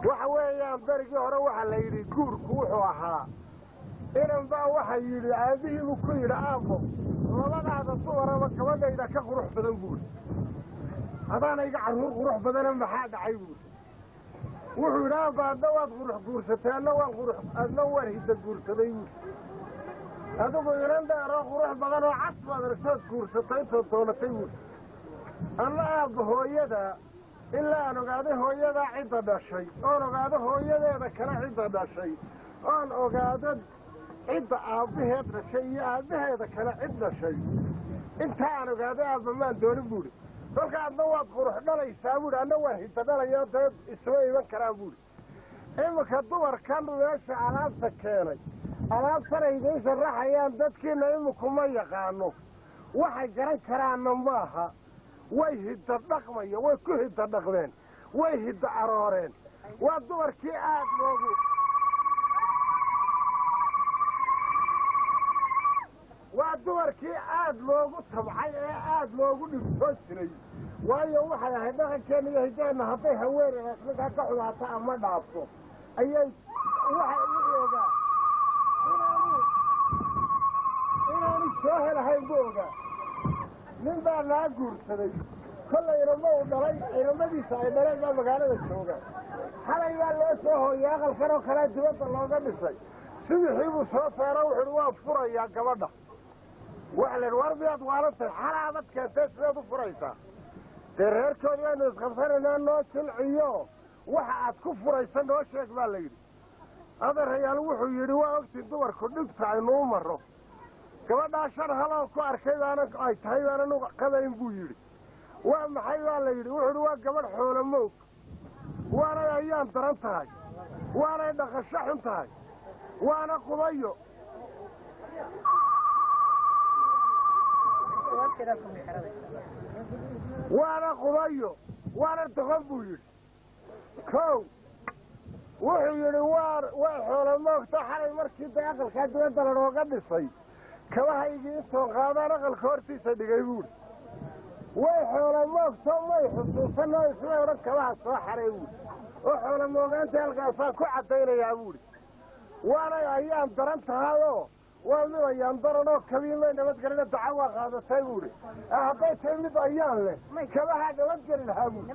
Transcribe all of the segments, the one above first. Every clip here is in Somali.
Waxa weeyaan berigii hore waxaa la yidhi guurku wuxuu ahaa inan baa waxa yidhi aabihiibuu ku yidhi aabbo labadaada dumaraba gabadhayda ka qurux badan buuri, adaana iga carruur qurux badana maxaa dhacay buuri. Wuxuu yidhi aabba adna waad qurux guursatay, adna waan qurux, adna waan hidda guursaday buuri. Adigu inan dheeroo qurux badan oo cas baad aragtood guursatay intood doonatay buuri. Anna aabba hooyada ilaa aan ogaaday hooyadaa cidda dhashay, oon ogaado hooyadeeda kale cidda dhashay, oon ogaado cidda aabbaheed dhashay iyo aabbaheeda kale cid dhashay, intaa aan ogaaday aabba maan doonin buuri. Kolka adna waad qurux dhalaysaa buuri, anna waan hidda dhalayaa, dee isuma iman karaa buuri. Iminka dumarkan meesha alaabta keenay, alaabtanay idiin sharaxayaan dadkiina iminku ma yaqaano, waxay garan karaanna maaha. Way hidda dhaqmaya, way ku hidda dhaqmeen, way hidda arooreen. Waa dumarkii aad loogu waa dumarkii aad loogu tabcay ee aad loogu dhibtoon jiray. Waayo waxay ahayd dhaqankeenna iyo hiddeenna hadday haweeney ninkaa ka xumaato ama dhaafto ayay waxay u ogaa inaanu soo helahayn buu ogaa. Nin baa naa guursaday, kollay inamo uu dhalay, inamadiisa ay dhaleen baa magaalada jooga. Xalay baa loo soo hooyay aqalkan oo kalea dibadda looga dhisay. Subaxii buu soo saaro, wuxu uhi waan furayaa gabadha. Waxa la yidhi war miyaad waalantahay, xalaabad keentee sideed u furaysaa? Dee reerkoodii baynu isqabsanaynaa, noo jilciyo waxa aad ku furaysa noo sheeg baa la yidhi. Adeerayaal wuxuu yidhi waa ogtiin dumarku dhibta aynuu marro, gabadhaa shan haloo ku arkay baana ay tahay baanan u qabayn buu yidhi. Waa maxay baa la yidhi? Wuxuu yidhi waa gabadh xoolo moog, waanay ayaan daran tahay, waanay dhaqasho xun tahay, waana qubayo, waana qubayo, waana doqon buu yidhi. Kow wuxuu yidhi waa xoolo moogto, xalay markii dee aqalkaa dibadda lanooga dhisay kabahaygii intoon qaadaan aqalka hortiisa dhigay buuri. Way xoolo moogto, may xusuusanoo isla odhan kabaha soo xaray buuri, oo xoolo moogaanta halkaasaan ku caddaynayaa buuri. Waanay ayaan daran tahayoo waa mid ayaan daran oo kabii may nabadgelina daca waa qaadatay buuri. Hadday tahay mid ayaan leh kabahaa nabadgeli lahaa buuri.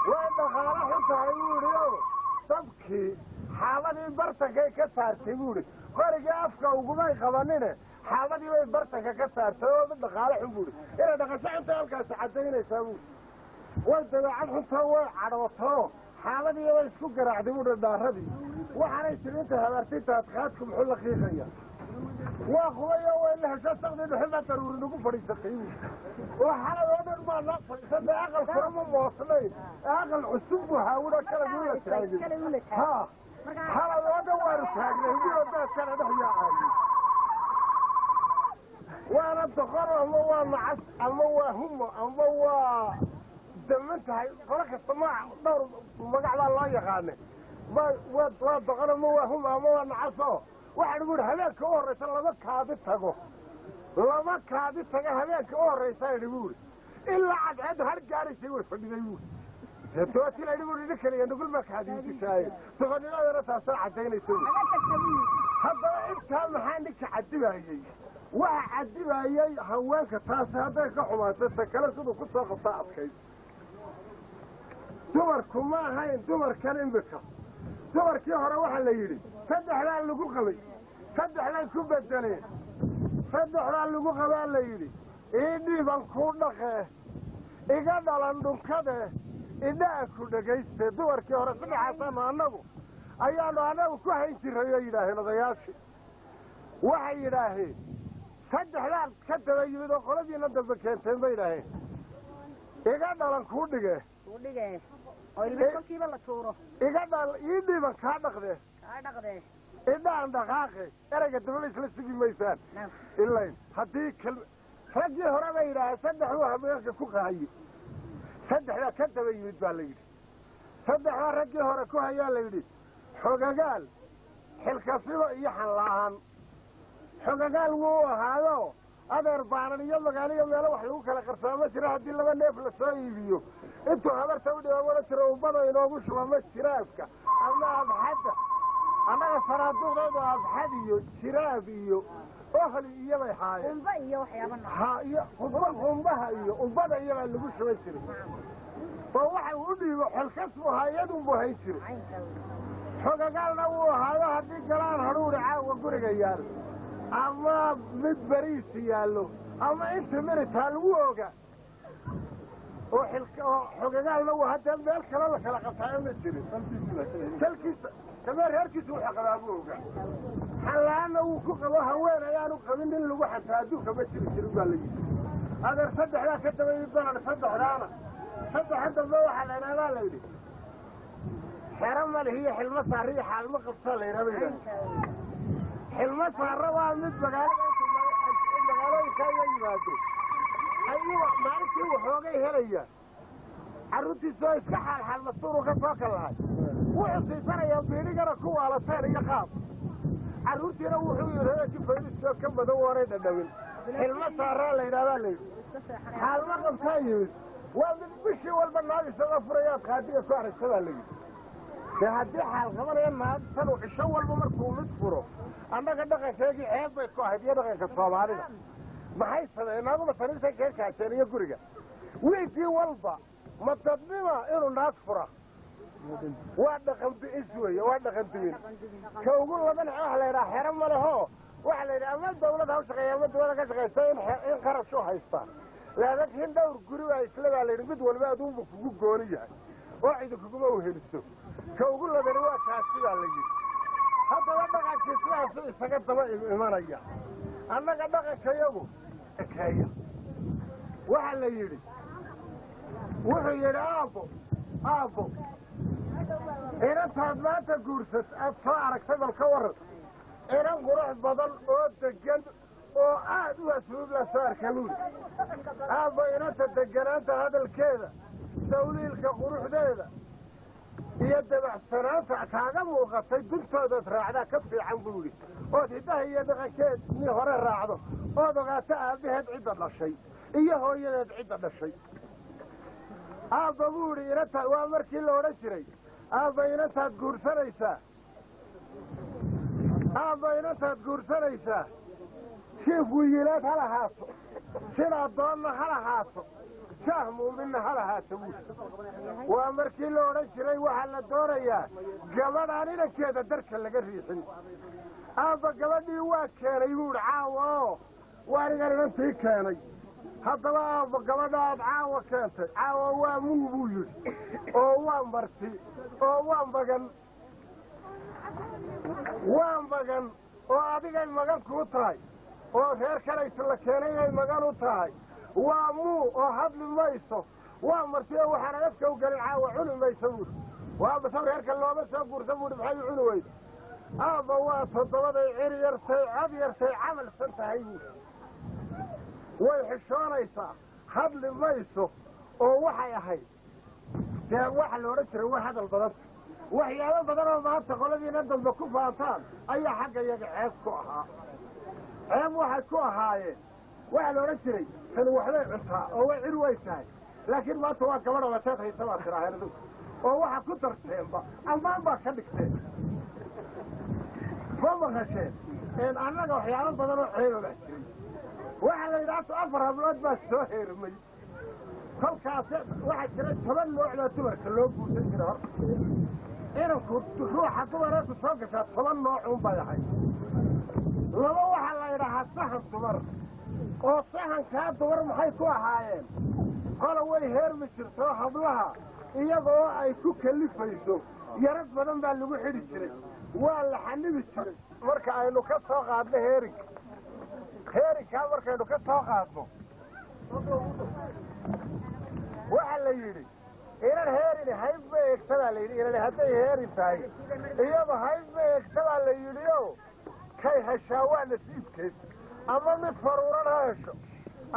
Way dhaqaalo xun tahay buuri oo dabkii xaabadii bartankay ka saartay buuri, qorigii afka ugumay qabanine xaabadii bay bartanka ka saartay oo mid dhaqaalo xun buuri. Inay dhaqasho xuntahay halkaasi caddaynaysaa buuri. Way dabeecad xuntao way cadhootoo xaabadii bay isku garaacday buuri dhaaradii. Waxaanay tiri inta habaartay daadqaadku muxuu la qiiqaya. Waa qubayo way la hesho saqdii dhuxul baa daruuri nagu fadhiisatay buuri. Oo xalay oo dhan baa noo fadhiisatay, aqal fura ma moosnayn, aqal cusub buu haawidoo kala la taagay. Ha xalay oo dhan waanu taagnay buuro daadkana dhex yaacayay. Waana doqon ama waa macas ama waa humo ama waa daman tahay, qolo kasta magac dhowr magac baa loo yaqaanay. Waa doqon ama waa humo ama waa nacas oo waxaan ugu yidhi habeenka u horraysa lama kaadi tago, lama kaadi taga habeenka u horraysa idhi buuri. Ilaa cadceeddu har gaadhaysay way fadhiday buuri. Tooti la idhi buuri nin kaliya nugul baa kaadiidishaaye doqonnimadana taasaa caddaynaysa buuri. Haddaba intaa maxaa ninka cadibaayey? Waxa cadibaayey haweenka taasi hadday ka xumaato ta kale siduu ku soo qabtaa adkayd. Dumarku ma ahayn dumarkan imika. Dumarkii hore waxaa la yidhi saddexdaa lagu qabay, saddexday ku bedeleen, saddexdaa lagu qabaa la yidhi ii dhiiban kuu dhaqee, iga dhalan dhunkadee, idhaa ku dhegayste. Dumarkii hore saddexaasaanu annagu ayaanu annagu ku hayn jiray oo yidhaaheen odayaashii. Waxay yidhaaheen saddexdaa ka daba yimid oo qoladiina dambe keenteen bay yidhaaheen iga dhalan kuu dhige, iga dhal ii dhiiban kaa dhaqde, idhaan dhaqaaqe. Erayga dambaba isla sugi maysaan ilayn haddii raggii hore bay yidhaaheen saddexduu habeenka ku qahaye, saddexdaa ka daba yimid baa la yidhi. Saddexdaa raggii hore ku hayaa la yidhi xogagaal, xilkasnimo iyo xanla'aan. Xogagaal wuu ahaado Adeer baanan iyo magaalo iyo meelo wax lagu kala qarsaa ma jiro. Haddii laba neef la soo iibiyo, intuu habarta u dhiba wala jiro umbada inoogu shuba ma jiraabka ama abxadda. Annaga sanaaduuqdeedu abxad iyo jiraab iyo ohli iyobay haayeen, ha iyo qumbaha iyo umbada iyobaa lagu shuban jiray. Oo waxa uu u dhiibo xolkas buu ahaa, iyadunbuu hayn jiray. Xogagaalna wuu ahaayo, haddii galaan hadhuuri caawa guriga yaal ama mid bariisi yaallo ama inta miritaa lagu oga oo oo xogagaalna wuu haddee meel kaloo la kala qabtaayo ma jirin. Salkiisa samee reerkiisa wuxuu qabaa buu ogaa. Xallaana wuu ku qabo, haween ayaanu qabin nin lagu xantaa adduunka ma jiri jirin baa la yidhi. Adeer saddexdaa ka daba banan, saddexdaana saddexa dambe waxaa la yidhaha baa la yidhi xero malihiyo xilmo saariyo xaalmo qabtaa la yidhaha bay yidhaha. Xilmo saara waa mid magaalada magaalooyinka iga yimaado ayuu maalintii waxoogay helaya, carruurtiisoo iska xaalxaal mastuuru ka soo kallahay, wuxuu siisanayaa biidhigana ku waalateen iyo qaab. Carruurtiina wuxuu yidhi fayriskoo ka badan waanay dhadhawin. Xilmo saaraa la yidhaha baa la yidhi. Xaalmo qabtaa yimid waa mid bishii walba naag isagoo furayaad qaadiga ku aragta baa la yidhi. Dee haddii xaal qabanaya naagtanu cisho walba markuu mid furo, annaga dhaqankeegii ceeb bay ku ahayd iyo dhaqanka Soomaalida. Maxay sameeyeen? Naaguma sariirtay kaga kaajeen iyo guriga wiigii walba ma dadnima inuu naag fura? Waa dhaqan bi'is weeye, waa dhaqan duwin. Ka ugu laban waxa la yidhaha xero ma leho. Waxa la yidhaha ama dawlad ha u shaqeeya ama dawladda ka shaqaysta in qarash u haystaa, laakiin dhowr guri baa isla baa la yidhi, mid walba aduunbu kugu gooni yahay oo cidi kuguma uheliso. Ka ugu labani waa kaasi baa la yidhi. Haddaba dhaqankii sidaasu isaga daba imanaya. Annaga dhaqankayagu ekeeya waxa la yidhi, wuxuu yidhi aabbo, aabbo, inantaad maanta guursat aad soo aragtay bal ka warran. Inan qurux badan oo degan oo aad u asluub la soo arka buuri. Aabbo, inanta deganaanta hadalkeeda, dawliilka quruxdeeda iyo dabacsanaanta kaaga muuqatay duntoodaad raacdaa ka fiican buu yidhi, ood hiddaha iyo dhaqankeed ni hore raacdo, ood ogaato aabbaheed cidda dhashay iyo hooyadeed cidda dhashay. Aabba buu yidhi, inanta waa markii la odhan jiray, aabba inantaad guursanaysaa, aabba inantaad guursanaysaa shiif wiyilaad ha lahaato, sidaa doonna ha lahaato, shaah muuminna ha lahaato buuri. Waa markii la odhan jiray waxaa la doonayaa gabadhaan inankeeda darka laga riixin. Aabba gabadhii waa keenay buuhi caawa, oo waanigan inantii keenay. Haddaba aabba, gabadha aad caawa keentay caawa waa muu buu yidhi, oo waa marti oo waa magan, waa magan oo adigay magan kuu tahay oo reer kalaytu la keenay inay magan u tahay. Waa muu oo hadli mayso, waa marti oo waxaana afka u gelin caawa cuni mayso buuhi. Waa basaw reerka looma soo guursa buuhi, maxay u cuni weyda? Aabba waa toddobaday cir yartay, cod yartay, camalsan tahay buuhi. Way xishoonaysaa, hadli mayso oo waxay ahayd dee waxa la odhan jiray waa hadal badanta. Waxyaabo badan oo maanta qoladiina dambe ku faantaan ayaa xagga iyaga ceeb ku ahaa. Ceeb waxay ku ahaayeen waxaa la odhan jiray tani waxbay cuntaa oo way cir way tahay, laakiin maanta waa gabadh ogateed haysa baad tidhaaheen adigu, oo waxa ku darteenba ammaan baa ka dhigteen. Ma maqasheen? Annaga waxyaabo badan oo ceeba baa jiray. Waxaa la yidhaha 4 hablood baa soo heermay kolkaas. Waxaa jira 10 nooc baa dumarka loo guursan jiray. Horta inanku ruuxa dumareeku soo gashaa 10 nooc un bay ahayd. Laba waxaa la yidhahaa sahan dumar, oo sahankaa dumar maxay ku ahaayeen? Qola way heermi jirtoo hablaha iyagoo ay ku kalifayso yarad badan baa lagu xidhi jiray, waa la xanibi jiray. Marka aynu ka soo qaadno heerinka, heerinkaa markaynu ka soo qaadno, waxa la yidhi inan heerini hayb ma eegta baa la yidhi. Inan hadday heerin tahay iyadu hayb ma eegta baa la yidhi, o kay heshaa waa nasiibkeed. Ama mid faruuran ha hesho,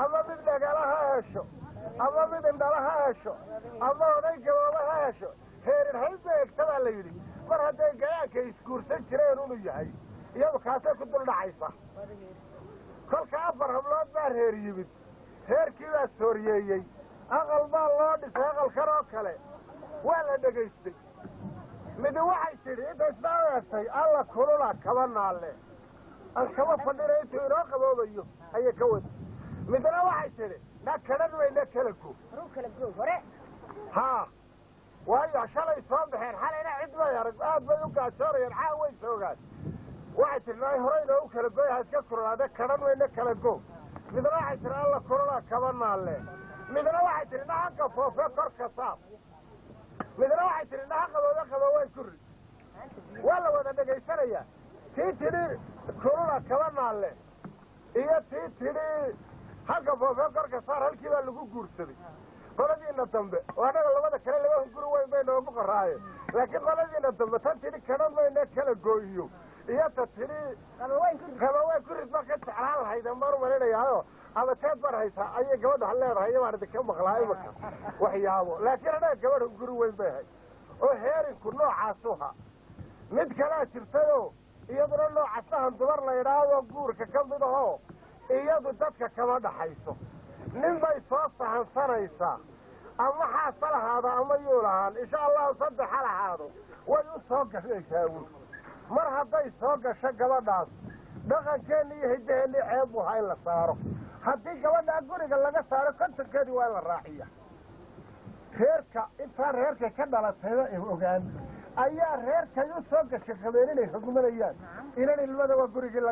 ama mid dhagala ha hesho, ama mid indhala ha hesho, ama oday gabooba ha hesho, heerin hayb ma eegta baa la yidhi. Mar hadday gayaanka isguursan jireen unu yahay, iyadu kaasay ku dul dhacaysa. Kolka 4 hablood baa reer yimid, reerkii baa sooriyeeyey, aqal baa loo dhisay, aqalkan oo kale waa la dhegaystay. Midi waxay tidhi inta isna eegtay, alla kulula kaba naalle, aan kaba fadhina intuu inoo qaboobayo ayay ka wada. Midna waxay tidhi na kadhan weyna kala go. Haa, waayo shalay soo baxeen, xalayna cid bay arag, aad bay u gaajoonayeen, caa way joogaan. Waxay tidhi nay hore inoogu kala goy, ha iska kululaade, kadhan weyna kala go. Midna waxay tidhi alla kulula kaba naalle. Midna waxay tidhi na hanka foofe korka saab. Midna waxay tidhi na ha qaboobe qaboween kurri. Waa la wada dhegaysanayaa. Tii tidhi kulula kaba naalle iyo tii tidhi hanka foofe korka saar, halkii baa lagu guursaday. Qoladiina dambe oo annaga labada kale laba guri weyn bay noogu qoraayeen, laakiin qoladiina dambe tan tidhi kadhan mayna kala gooyiyo iyo ta tidhi qabaweyn kurid baa ka jeclaan lahayd baan u malinayaayo, ama teed baan haysaa ayay gabadha leedahay, iyo baan idinka maqlaa imaka waxyaabo. Laakiin annaga gabadha guri weyn bay hayd oo heerinku noocaasu ha. Mid kalaa jirtayoo iyaduna nooca sahan dumar la yidhaahdo guurka ka mid ahoo iyadu dadka kama dhaxayso. Nin bay soo sahansanaysaa, ama xaasa lahaado ama yuu lahaan, insha allahu 3 ha lahaado, way u soo gashaysaa wy. Mar hadday soo gasho gabadhaas, dhaqankeenni iyo hiddaheenni ceeb buu ha in la saaro. Haddii gabadhaa guriga laga saaro, 50keedii waa in la raaciya. Reerka intaan reerka ka dhalatayba ay ogaan ayaa reerkay u soo gashay qabeen inay rogmanayaan inan ilmada waa gurigii.